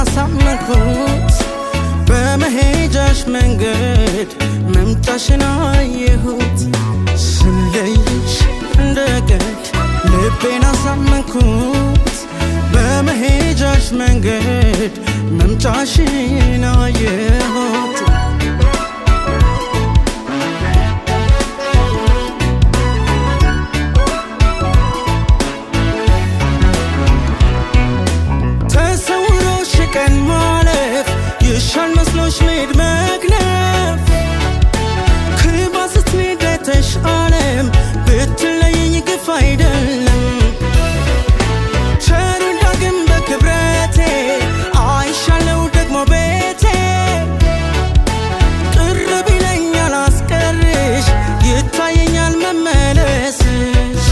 አሳመንኩት በመሄጃሽ መንገድ መምጫሽን አየሁት። ስለይሽ እንደ ቀልድ ልቤን አሳመንኩት በመሄጃሽ መንገድ መምጫሽን አየሁት። ተሰውሮሽ ቀን ማለፍ ይሻል መስሎሽ መሄድ መክነፍ፣ ክባ ስትሄድ አይተሽ ዓለም ብትለይኝ ግፍ አይደለም። ቸሩን ዳግም በክብረቴ አይሻለው ደግሞ ቤቴ፣ ቅር ቢለኝ አላስቀርሽ ይታየኛል መመለስሽ።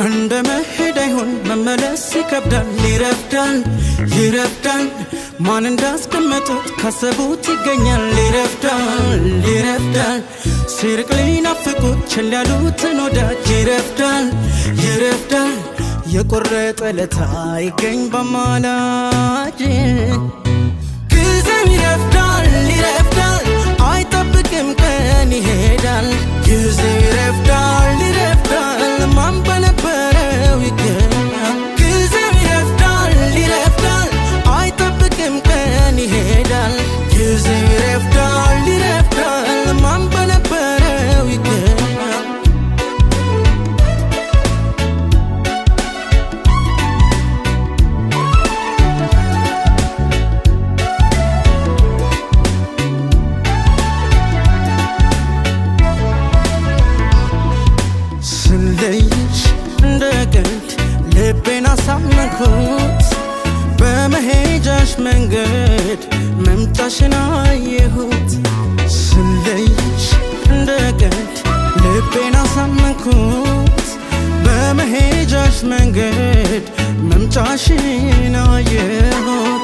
እንደ መሄድ አይሆን መመለስ ይከብዳል፣ ይረፍዳል ይረፍዳል፣ ማን እንዳስቀመጡት ካሰቡት ይገኛል። ይረፍዳል ይረፍዳል፣ ሲርቅ ሊናፍቁት ቸል ያሉትን ወዳጅ። ይረፍዳል ይረፍዳል፣ የቆረጠ ለታ ይገኝ በማላጅ። ጊዜው ይረፍዳል ይረፍዳል፣ አይጠብቅም ቀን ይሄዳል። ጊዜው ይረፍዳል ይረፍዳል፣ ማን በነበረው ይገኛል። ጊዜው ይረፍዳል ይረፍዳል፣ አይጠብቅም ቀን ይሄዳል። ጊዜው ይረፍዳል ይረፍዳል፣ ማን በነበረው ይገኛል። ስለይሽ እንደ ቀልድ ልቤን አሳመንኩት በመሄጃሽ መንገድ መምጫሽን አየሁት። ስለይሽ እንደ ቀልድ ልቤን አሳመንኩት በመሄጃሽ መንገድ መምጫሽን አየሁት።